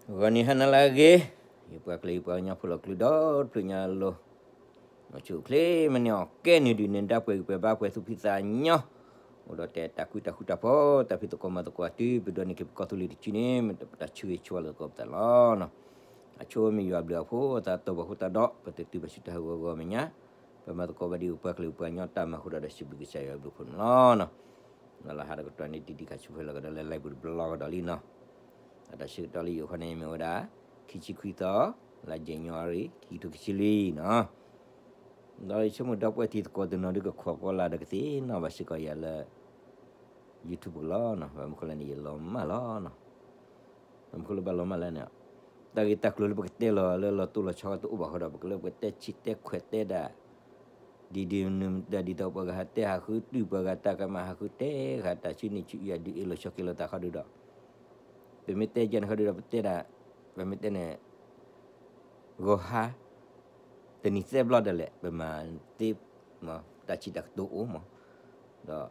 ဂီၤနံၤဟါနၤလၢအဂ့ၤ, ယပှၤကလုာ်ယပှၤကညီဖိလီၤကျူဒီတဖျၢၣ်ညါအလိၤ, အိၣ်ဆူၣ်အိၣ်ချ့မ့ၢ်န့ၢ်အီၣ်ကဲနုာ်ဒုးနုာ်ဒါပှဲၤဂံၢ်ပှဲၤဘါပှဲၤသူၣ်ဖှံသးညီ, အိၣ်ဒီးတဲတၢ်ကွံတၢ်ဃူတၢ်ဖိး တၢ်ဖံးသကိးမၤသကိးတုၤပဒိးန့ၢ်က့ၤပကီၢ်သူလ့ၤတစုန့ၣ် မ့ၢ်တၢ်ဆၢဂ့ၤဆၢဝါလိာ်သကိးပသးလီၤ. အဆိမ့ၢ်ယွၤဘျုးအဖိအသးတီၢ်ပှၤဃိသတးဒီး ပတတုၤပဆူတၢ်ဟးဂီၤဂီၤမဲာ်ညါ, ပမၤသကိးဘၣ်ဒ်ပပှၤကလုာ်ပပှၤကညီတၢ်မၤဃူဒီးဒီးစံးဘျုးကစၢ်ယွၤဘျုးဖှိၣ်န့ၣ်လီၤ. လၢလီၤဟးဒီးကတီၢ်န့ၣ် ဒ်ဒ်ခါဆူဖဲလီၤကဒီးလၢ live ပူၤတဘျီကဒီးလံနီၤ, အတၢ်ဆၢကတီၢ်လၢယအိၣ်ခီန့ၣ်မ့ၢ်ဝဲဒၣ် ခံဆံခွံသီ, လါယနူၤအါရံၤ ခံကထိခံဆံလွံၢ်နီၤ. ဒီးယဆိကမိၣ်ဒီပုၢ်ဝဲၢ်တံၤသကိးတနီၤဒုးကခိးကွၢ်လၢ်ဒီးကသ့ၣ်နီၣ်ဘၣ်စ့ၢ်ကီးယၤလၢ YouTube ပူၤလီၤနီၤ, ဘၣ်မနုၤဃိလဲၣ်န့ၣ် ယလီၤမၢ်လီၤနီၤ. ဘၣ်မနုၤဃိလၢဘၣ်လီၤမၢ်လဲၣ်န့ၣ်, တၢ်ဂ့ၢ်တၢ်ကျိၤလၢပကတဲလီၤလၢလီၤတိၢ်လီၤဆီတအိၣ်ဘၣ်ဃီဒီး ပကလၢပကတဲဆံးတဲခွဲးတဲဒၣ် ဒ်ဒ်နုၤတၢ်ဒ်သိးပှၤဂၤဟးတဲဟးဃုတုၤပှၤဂၤတၢ်ကမၣ်ဟးဃုတဲဂၤတၢ်ဆူန့ၣ်ဆူယၤဒုးအ့ၣ်လိာ်ဆိးက့လိာ်သးခီဒုးဒီး, ပမ့ၢ်တဲယဲန့ၣ်ခီဒုးဒီး ပတဲဒၣ်, ပမ့ၢ်တဲန့ၣ် ဂီၤဟါ တနံၤသၢဘျီဒၣ်လဲာ် ပမၤသ့ တၢ်ဆံးတၢ်ကတိၤအိၣ်မး, ဒီး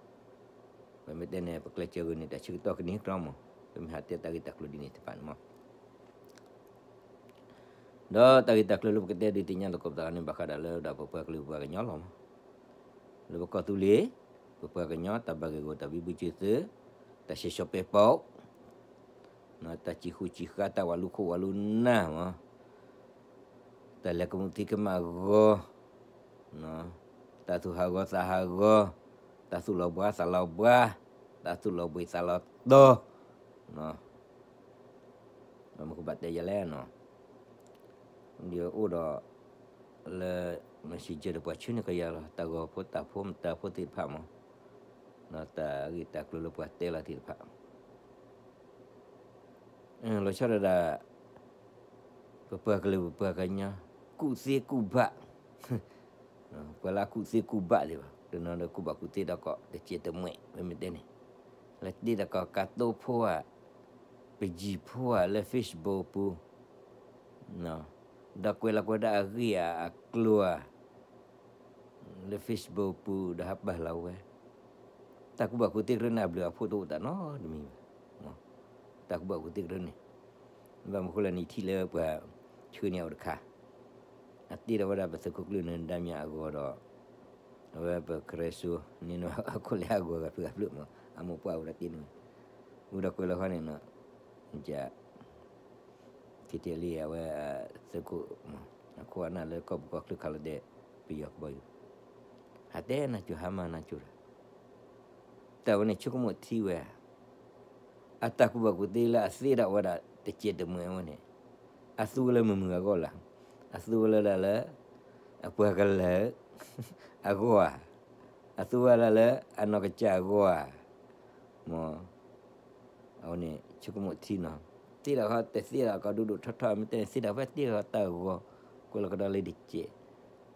ပမ့ၢ်တဲန့ၣ် ပကျဲးစၢးဂ့ၤန့ၣ် တၢ်ဆၢကတီၢ်ကန့ၢ်ကဒီးမး, ပမ့ၢ်ဟးတဲတၢ်ဂ့ၢ်တၢ်ကျိၤဒ်န့ၣ်တဖၣ်န့ၣ်မး ဒီးတၢ်ဂ့ၢ်တၢ်ကျိၤလၢပကတဲဒုးသ့ၣ်ညါလိာ်သကိးပသးန့ၣ် ဘၣ်ဃးဒီးလၢဒၣ်ပပှၤကလုာ်ပပှၤကညီလီၤမး, လၢပကီၢ်သူလ့ၤ ပပှၤကညီတၢ်ဘၣ်ဂ့ၢ်ဂီၢ်တၢ်ဘံဘူစၢၤသု, တၢ်ဆဲးဆီးပဲာ်ပိာ် တၢ်စံၣ်ဃူစံၣ်ဃါ တၢ်ဝးလူၤခိၣ်ဝးလူၤနၢ်မး, တၢ်လဲၤကမူးသံကမၣ်ဂီၤ, တၢ်သူၣ်ဟးဂီၤသးဟးဂီၤ, တၢ်သူၣ်လီၤဘှါသးလီၤဘှါ, တၢ်သူၣ်လီၤဘှံးသးလီၤတီၤ, ဘၣ်မနုၤဃိဘၣ်တဲယဲလဲၣ်နီၤ, ဒ်အိၣ်ဒီး လၢ messenger ဒီးပှၤဆှၢန့ၢ်ကယၤလီၤ တၢ်ဂီၤဖိတၢ်ဖိမတၤဖိသ့ၣ်တဖၣ်မး, ဒီးတၢ်ဂ့ၢ်တၢ်ကျိၤလၢပှၤတဲလီၤသ့ၣ်တဖၣ် လီၤဆီဒၣ်ဒၣ် ပပှၤကလုာ်ပပှၤကညီ ကူၣ်သ့ကူၣ်ဘၣ်, ပှၤလၢအကူၣ်သ့ကူၣ်ဘၣ်သ့ၣ်ဘၣ် တနီၤဒီးကူၣ်ဘၣ်ကူၣ်သ့ဒီးကီး တစဲးတမှဲး မ့မ့ၢ်တဲန့ၣ်, လၢတ့ဒီးကီးကတိဖိဧါ, ပယီၤဖိဧါ လၢ Facebook ပူၤ ဒီးကွဲးလီၤကွဲးဒၣ်အဂ့ၢ်ဧါ အကျိၤဧါ လၢ Facebook ပူၤဒီးဟးပာ်လီၤဝဲ, တၢ်ကူၣ်ဘၣ်ကူၣ်သ့ကရၢန့ၣ် အဘျုးအဖှိၣ်တအိၣ်သးနီတမံၤဘၣ်, တၢ်ကူၣ်ဘၣ်ကူၣ်သ့ကရၢန့ၣ်, ဘၣ်မနုၤဃိလဲၣ်န့ၣ် ထံၣ်လၢပှၤဆှၢန့ၢ်အီၤတခါ, အတ့ဒီးဝဲဒၣ်ပသုးခိၣ်ကျၢၢ်နၢၤဒါမၠးအဂီၤဒီး အဝဲပကရၢစိန့ၣ် အခိၣ်လၢအဂီၤဂၤဖျၢၣ်ဂၤဖျၢၣ်မး အမိၢ်ပှၢ်ဝဲဒၣ်တ့န့ၣ်, ဝံၤဒီးကွဲးလီၤဃီန့ၣ် က က့တ့လံအဝဲ သုးခိၣ် အခိၣ်အနၢ်လၢကီၢ်ပူၤကီၢ်ချၢခးလီၤဒဲး ပယီၤကဘီယူၤ, ဟးတဲနၤကၠိၤဟါမၢ်နၤကၠိၤဒီး တၢ်ဝဲန့ၣ်ဆိကမိၣ်ထံဝဲ အတၢ်ကူၣ်ဘၣ်ကူၣ်သ့လၢအသ့ဒၣ်ဝဲဒၣ်တစဲးတမှဲးဝဲန့ၣ် အသူဝဲလၢမုၢ်မုၢ်အဂီၢ်လၢ်, အသူဝဲလၢဒၣ်လၢ အပှၤကလုာ်အဂီၢ်ဧါ, အသူဝဲဒၣ်လၢအနီၢ်ကစၢ်အဂီၢ်ဧါ, မ့ၢ် အဝဲန့ၣ် ဆိကမိၣ်ထံနီၤ, သ့ဒၣ်ဃီတသ့ဒၣ်ကီးဒိၣ်ဒိၣ်ထီထီ မ့ၢ်တဲန့ၣ် သ့ဒၣ်ဖဲသ့ဒၣ်ဃီတၢ်ဂီၤ ကွဲးလီၤကဒီးလၢတစဲး,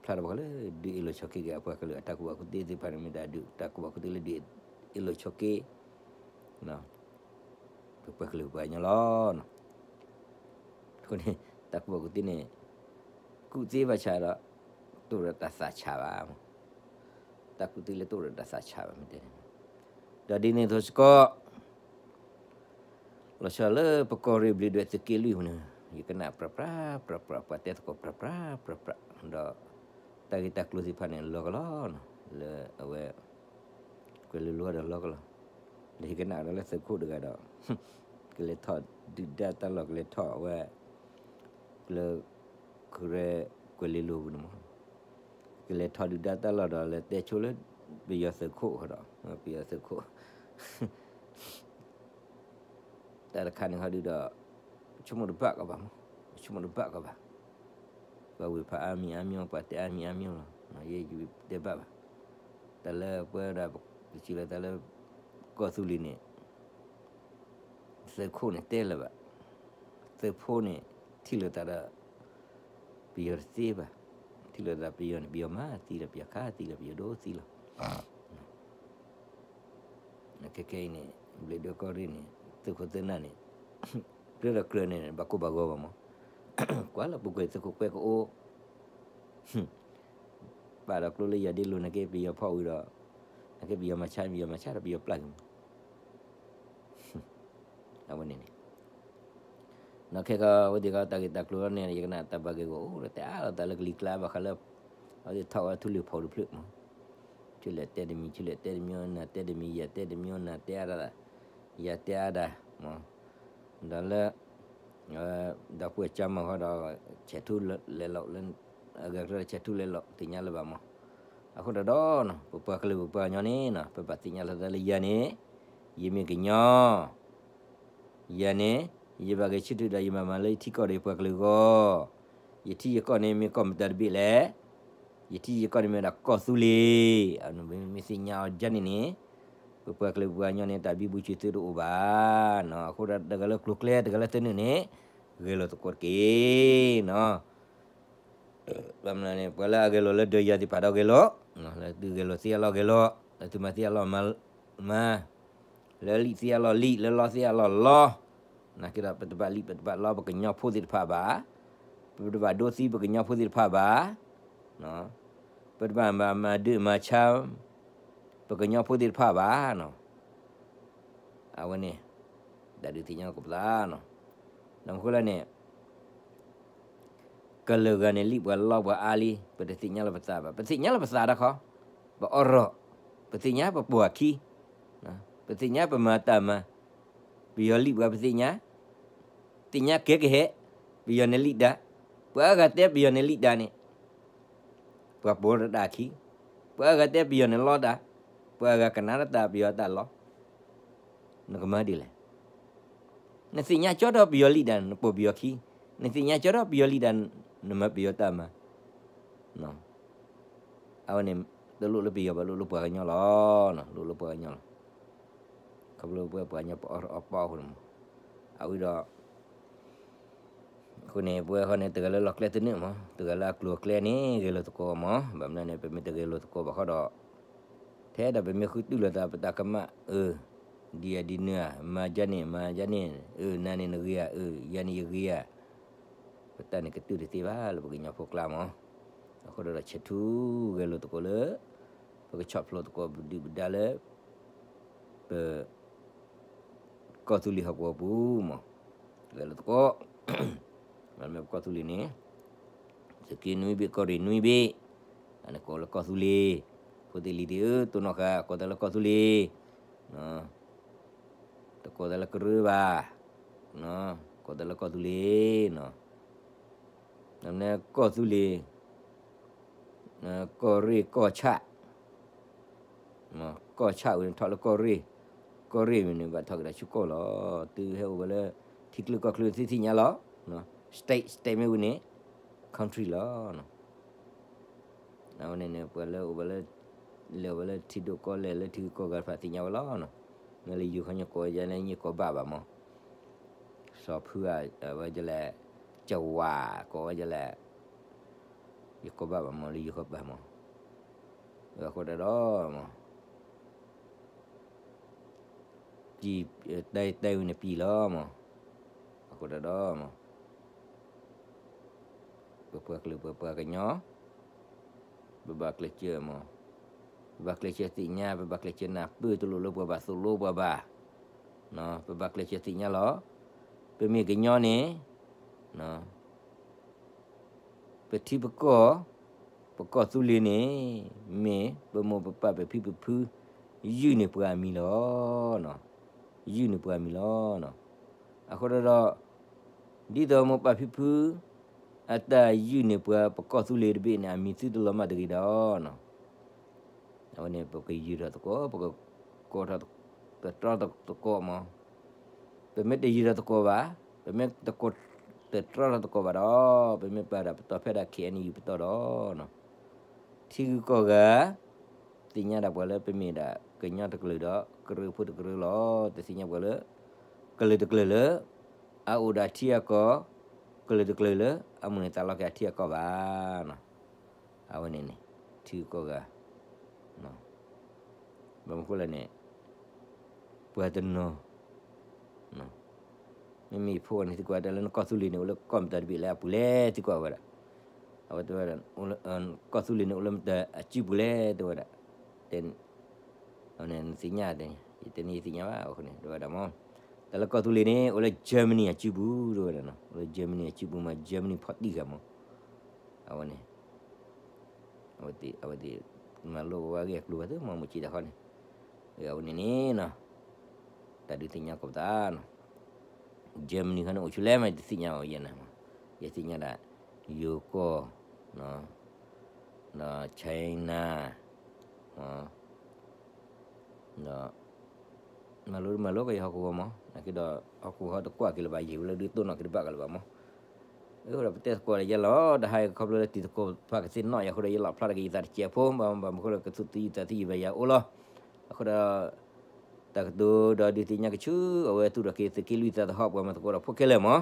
ဖျါထီၣ်ဘၣ်ဃီလၢဒုးအ့ၣ်လိာ်ဆိးက့က့ၤအပှၤကလုာ်အတၢ်ကူၣ်ဘၣ်ကူၣ်သ့သ့ၣ်တဖၣ်န့ၣ် မ့ၢ်ဒၣ်ဒုးတၢ်ကူၣ်ဘၣ်ကူၣ်သ့လၢဒုးအ့ၣ်လိာ်ဆိးက့ ပပှၤကလုာ်ပှၤကညီလီၤ. အဃိန့ၣ် တၢ်ကူၣ်ဘၣ်ကူၣ်သ့န့ၣ် ကူၣ်သ့ဘၣ်ဆၣ်ဒီး တအိၣ်ဒီးတၢ်သးဆးဘၣ်, တၢ်ကူၣ်သ့လၢတအိၣ်ဒီးတၢ်သးဆးဘၣ် မ့ၢ်တဲန့ၣ်, ဒီးဒ်န့ၣ်အသိးစ့ၢ်ကီး လီၤဆီလၢပကီၢ်ရ့ၣ်ဘျ့းဒွဲၣ်သုးက့လွံၢ်ပူၤန့ၣ် ယကနၣ်ပြးပြးပြးပြး ပှၤတဲသကိးပြးပြးပြးပြး ဒီး တၢ်ဂ့ၢ်တၢ်ကျိၤသ့ၣ်တဖၣ်န့ၣ် လီၤကလီနီၤ, လၢအဝဲ ကွဲၤလ့လိၤဒီးလီၤကလီ, ဒီးယကနၣ်ဒီးလၢသုးခိၣ်တဂၤဒီး ကလဲၤထီၣ်ဒုၣ်ဒါတၢ်လီၢ် ကလဲၤထီၣ်အဝဲ လၢ ကရၢ ကွဲၤလ့လိၤပူၤန့ၣ်မး, ကလဲၤထီၣ်ဒုၣ်ဒါတၢ်လီၢ်ဒီး လဲၤတဲဆိလၢ ပယီၤသုးခိၣ်ဃီဒီး ပယီၤသုးခိၣ် တၢ်တခါန့ၣ်ဟီဒုဒီး ပဆိကမိၣ်တဘၣ်ကီးဘၣ်မး, ပဆိကမိၣ်တဘၣ်ကီးဘၣ်, ပှၤဝ့ၢ်ဖးအါမံၤအါမံၤ ပှၤတဲအါမံၤအါမံၤလီၤ, ယဲယတဲဘၣ်ဘၣ်, တၢ်လၢပဝဲဒၣ် ပစံးလီၤတၢ်လၢ ကီၢ်သူလ့ၤန့ၣ် သုးခိၣ်န့ၣ်တဲလၢၤဘၣ်, သုးဖိန့ၣ် ထံၣ်လိာ်သးဒီး ပယီၤတသ့ဘၣ်, ထံၣ်လိာ်သးပယီၤန့ၣ် ပယီၤမၤသံလီၤ ပယီၤခးသံလီၤ ပယီၤဒိသံလီၤ. ခဲခဲအံၤန့ၣ် ဘျ့းဒွဲၣ်ကီၢ်ရ့ၣ်န့ၣ် သုးခိၣ်သုးနၢ်န့ၣ် ကြၢးဒီးကြၢးန့ၣ် ဘၣ်ကိၢ်ဘၣ်ဂီၤဘၣ်မး, ကွၢ်လၢပူၤကွံာ်သုးခိၣ်ကွဲကအိၣ် ပာ်ဒီးကျိလၢယၤဒ့လိၤ နာ်က့ပယီၤဖီၣ်ဝံၤဒီး နာ်က့ပယီၤမၤဆါ ပယီၤမၤဆါဒီးပယီၤပျၢ်က့ၤမး, အဝဲန့ၣ်န့ၣ် နီၢ်ခဲခီ အဝဲသ့ၣ်ခီတၢ်ဂ့ၢ်တၢ်ကျိၤလီၤန့ၣ် ယကနၣ်တၢ်ဘၣ်ဂ့ၢ်ဂီၢ်အိၣ်ဒီးတဲအါလိာ်သးလၢကလံၤကျါဘၣ်ဃးလၢ အဝဲသ့ၣ်ထီၣ်ဝဲထူလံၤဖီၣ်တဖျၢၣ်မး, ဆူလဲၣ်တဲတမံၤ ဆူလဲၣ်တဲတမံၤ နၤတဲတမံၤ ယၤတဲတမံၤ နၤတဲအါဒၣ် ယၤတဲအါဒၣ်မး, ဒီးလၢ ဒီပုၢ်ဝဲၢ်ကၠီမၤဃီဒီး ဆဲးထူလဲၤလီၤလၢ အဂၤကတၢၢ်ဆဲးထူလဲၤလီၤ သ့ၣ်ညါလၢၤဘၣ်မး, အဃိဒီးနီၤ ပပှၤကလုာ်ပပှၤကညီန့ၣ်နီၤ ပဘၣ်သ့ၣ်ညါလီၤသးလၢယၤန့ၣ် ယမ့ၢ်ကညီ ယၤန့ၣ် ယဘၣ်ဂဲၤဆၢထၢၣ်ဒီးယမၤမၤလၢယထံကီၢ်ဒီးယပှၤကလုာ်အဂီၢ်, ယထံယကီၢ်န့ၣ်မ့ၢ်ကီၢ်မတၤတဘ့ၣ်လဲၣ်, ယထံယကီၢ်န့ၣ်မ့ၢ်ဝဲဒၣ်ကီၢ်သူလ့ၤ, မ့ၢ်သ့ၣ်ညါအီၤဒ်န့ၣ်န့ၣ်, ပပှၤကလုာ်ပပှၤကညီန့ၣ် တၢ်ဘံဘူဆံးသုတအိၣ်ဘၣ်နီၤ, အဃိဒီးတဂၤလၢကျိၤကျဲ တဂၤလၢသနၢၣ်န့ၣ် ဂဲၤလိာ်သကိးတက့ၢ်နီၤ ဘၣ်မနုၤန့ၣ် ပှၤလၢအဂဲၤလိာ်လၢဒီးယၤသ့ၣ်တဖၣ်ဒီးဂဲၤလိာ်, လၢသုဂဲၤလိာ်သ့အလီၢ်ဂဲၤလိာ်, လၢသုမၤသ့အလီၢ်မၤ, လၢလံၣ်သ့အလီၢ်လံၣ်, လၢလီသ့အလီၢ်လီ, နာ်က့ဒီးပတဘၣ်လံၣ်ပတဘၣ်လီပကညီဖိသ့ၣ်တဖၣ်ဘၣ်, ပတဘၣ်ဒိသံပကညီဖိသ့ၣ်တဖၣ်ဘၣ်, ပတဘၣ်မၤဒုးမၤဆါ ပကညီဖိသ့ၣ်တဖၣ်ဘၣ်, အဝဲန့ၣ် တၢ်ဒုးသ့ၣ်ညါလီၤကပသးနီၤ, ဒီးမ့ၢ်ဃိလဲၣ်န့ၣ် ကလုာ်ဂၤန့ၣ် လံၣ်ပှၤလီပှၤအါလံ, ပတသ့ၣ်ညါလီၤပသးဘၣ်, ပသ့ၣ်ညါလီၤပသးတခီ, ပအိးထီၣ်, ပသ့ၣ်ညါပပှၤခံ, ပသ့ၣ်ညါပမၤတၢ်မၤ, ပယီၤလံၣ်ပှၤပသ့ၣ်ညါ, သ့ၣ်ညါကဲကဟဲ, ပယီၤန့ၣ်လံၣ်တၢ်, ပှၤအါဂၤတဲပယီၤန့ၣ်လံၣ်တၢ်န့ၣ် ပှၤပိာ်တၢ်ခံ, ပှၤအါဂၤတဲပယီၤန့ၣ်လီတၢ်, ပှၤအါဂၤကနၣ်တၢ်ပယီၤတၢ်လီ, နကမၤဒ်လဲၣ်. နသ့ၣ်ညါကၠီဒီးပယီၤလံၣ်တၢ် နပိာ်ပယီၤခံ, နသ့ၣ်ညါကၠီဒီးပယီၤလံၣ်တၢ် နမၤပယီၤတၢ်မၤ, အဝဲန့ၣ် တလိၣ်လၢပယီၤဘၣ် လိၣ်လၢပှၤကညီလီၤ, လိၣ်လၢပှၤကညီလီၤ. ခီဖျိပှၤကညီပအီၣ်အီပီအဃိန့ၣ်မး, အဝဲဒီး အဃိန့ၣ် ပဝဲဃီန့ၣ် တဂၤလၢလီၢ်ကျဲသနၢၣ်မး တဂၤလၢအကျိၤအကျဲန့ၣ် ဂဲၤလိာ်သကိးမး, ဘၣ်မနုၤန့ၣ် ပမ့ၢ်တဂဲၤလိာ်သကိးဘၣ်ဃီဒီး ထဲဒၣ်ပမ့ၢ်ဃုတူၢ်လိာ်သးပတၢ်ကမၣ် အၢ ဒ်အံၤဒ်နုၤဧါ, မၤဒ်န့ၣ် မၤဒ်န့ၣ်, အၢ နၤန့ၣ်နဂ့ၤဧါ, အၢ ယၤန့ၣ်ယဂ့ၤဧါ, ပတၢ်န့ၣ်ကတူၢ်တသ့ဘၣ်လၢပကညီဖိကျါမး, အဃိဒီးဆဲးထူဂဲၤလိာ်သကိးလၢ ပကဆီၣ်ဖျိးသကိးပဒုၣ်ပဒါလၢ ပ ကီၢ်သူလ့ၤဟီၣ်ကဝီၤပူၤမး, ဂဲၤလိာ်သကိး, မ့ၢ်ပကီၢ်သူလ့ၤန့ၣ် သုးက့နွံဘ့ၣ် ကီၢ်ရ့ၣ်နွံဘ့ၣ်, အန့ၣ်ကိးလၢကီၢ်သူလ့ၤ, ဖိသ့ၣ်လံၤသ့ၣ်ဧၢ တိၢ်နီၣ်ဃာ် ကိးသးလၢကီၢ်သူလ့ၤ, တကိးသးလၢကရၢဘၣ်, ကိးသးလၢကီၢ်သူလ့ၤနီၤ, ကီၢ်သူလ့ၤ ကီၢ်ရ့ၣ်ကီၢ်ဆၣ်, ကီၢ်ဆၣ်ဝဲန့ၣ်ထီၣ်လၢကီၢ်ရ့ၣ်, ကီၢ်ရ့ၣ်ဝဲန့ၣ် ဘၣ်ထီၣ်က့ၤဒီးဆူကီၢ်လီၤ. သုဟဲအိၣ်ဝဲလၢ ထံကျိကီၢ်ချၢ သုသ့ၣ်ညါလီၤ. State state မ့ၢ်ဝဲန့ၣ် country လီၤ. အဝဲန့ၣ်န့ၣ် ပှၤလၢအိၣ်ဝဲလၢ လဲၤဝဲလၢထံဒိၣ်ကီၢ်လဲၢ် လၢထံဂုၤကီၢ်ဂၤတဖၣ်သ့ၣ်ညါဝဲလီၤ. မ့ၢ်လၢယိၤခီညါကိးဝဲဒ်လဲၣ် ယကိးဘၣ်ဘၣ်မး, စီၤဖုဧါ ဝဲဒ်လဲၣ်, ကဝၤ ကိးဝဲဒ်လဲၣ်, ယကိးဘၣ်ဘၣ်မး လၢယိၤခီဘၣ်မး, အဃိတၢ်ဒီးမး တဲတဲဝဲန့ၣ်ပံၤလီၤမး, အဃိတၢ်ဒီးမး ပပှၤကလုာ်ပပှၤကညီ ပဘၣ်ကျဲးစၢးမး, ပဘၣ်ကျဲးစၢးသ့ၣ်ညါ ပဘၣ်ကျဲးစၢးနၢ်ပၢၢ် တလိၣ်လၢပှၤဘၣ်သိၣ်လိပှၤဘၣ်, ပဘၣ်ကျဲးစၢးသ့ၣ်ညါလီၤ. ပမ့ၢ်ကညီန့ၣ် ပထံပကီၢ် ပကီၢ်သူလ့ၤန့ၣ် မ့ၢ်ပမိၢ်ပပၢ်ပဖံပဖု ယုၢ်န့ၢ်ပှၤအမံၤလီၤ. ယုၢ်န့ၢ်ပှၤအမံၤလီၤ. အဃိဒီး ဒ်သိးမိၢ်ပၢ်ဖံဖု အတၢ်ယုၢ်န့ၢ်ပှၤပကီၢ်သူလ့ၤတဘ့ၣ်န့ၣ် အမံၤသုတလီၤမၢ်တဂ့ၤဒီး အဝဲန့ၣ် ပကယုၢ်ထီၣ်သကိး ပကကိးထီၣ်သတြီထီၣ်သကိးမး, ပမ့ၢ်တယုၢ်ထီၣ်သကိးဘၣ်, ပမ့ၢ်တကိးသတြီထီၣ်သကိးဘၣ်ဒီး ပမ့ၢ်ပာ်ဒၣ်ပတီၢ်ဖဲဒၣ် ခ့ၣ်အဲၣ်ယူၣ် ပတီၢ်ဒီး ထံဂုၤကီၢ်ဂၤ သ့ၣ်ညါဒၣ်ပှၤလၢပမ့ၢ်ဒၣ်ကညီတကလုာ်ဒီး ကရၢဖိတကရၢလီၤ. တသ့ၣ်ညါပှၤလၢ ကလုာ်တကလုာ်လၢ အအိၣ်ဒီးထံအကီၢ်, ကလုာ်တကလုာ်လၢ အမိၣ်န့ၢ်သးလီက့ၤအထံအကီၢ်ဘၣ်. အဝဲန့ၣ်န့ၣ် ထံဂုၤကီၢ်ဂၤ ဘၣ်မနုၤဃိလဲၣ်န့ၣ် ပှၤတနီၤ မ့မ့ၢ်ယဖိန့ၣ် သံကွၢ်တၢ်လၢနကီၢ်သူလ့ၤန့ၣ် အိၣ်လၢကီၢ်မတၤတဘ့ၣ်လၢအပူၤလဲၣ် သံကွၢ်ဝဲဒၣ်. အဝဲတဲဝဲဒၣ် ကီၢ်သူလ့ၤန့ၣ် အိၣ်လၢမတၤအစုပူၤလဲၣ် တဲဝဲဒၣ်. တဲ နသ့ၣ်ညါတဲ ယတဲန့ၣ်ယသ့ၣ်ညါဘၣ် အဃိန့ၣ် တဲဝဲဒၣ်မး တၢ်လၢကီၢ်သူလ့ၤန့ၣ် အိၣ်လၢ Germany အစုပူၤ တဲဝဲဒၣ်နီၤ, အိၣ်လၢ Germany အစုပူၤမး, Germany ဖီၣ်တံၢ်ဃာ်မး, အဝဲန့ၣ် အဝဲသ့ၣ် အဝဲသ့ၣ် မၤလိကဝဲဂ့ၢ်အကျိၤဝဲသ့ၣ်မး မုၢ်ဆ့ၣ်တခီန့ၣ်, အဝဲန့ၣ်န့ၣ်နီၤ, တၢ်ဒုးသ့ၣ်ညါကိးပသးနီၤ, Germany ခီန့ၣ် အိၣ်ဆူၣ်လဲၣ်မး ယတသ့ၣ်ညါအီၤယဲန့ၣ်မး, ယသ့ၣ်ညါဒၣ် ယိၤကီၢ် ဒီး China ဒီး မၤလိမၤလိကယဟီၣ်ခိၣ်ဂီၤမး, နာ်က့ဒီး ဟီၣ်ခိၣ်ဟီၣ်တကွၢ်က့ၤလၢၤဘၣ် ယဟ့ၣ်ဝဲလၢဒုးသိၣ်နီၣ်က့ၤတဘၣ်ကလၢၤဘၣ်မး, အဃိဒီးပတဲသကိးဒီးယဲလီၤ, တဟါအံၤခီဖျိလၢတံၤသကိးတဖၣ်ကသ့ၣ်နီၣ်ယၤအဃိဒီး ယလီၣ်ဖျါတၢ်က့ၤယသးတစဲးဖိ, ဘၣ်မနုၤဃိလၢကသူၣ်သယုၢ်သးသယုၢ်ဘၣ်ယၤအိၣ်လီၤ, အဃိဒီး တၢ်ကတိၤဒီးဒုးသ့ၣ်ညါကဆူ အဝဲသူၣ်ထီၣ်က့ၤသုးက့လွံၢ်သးသဟီၣ်ပှၤမၤသကိးဒီးဖိခဲလၢာ်မး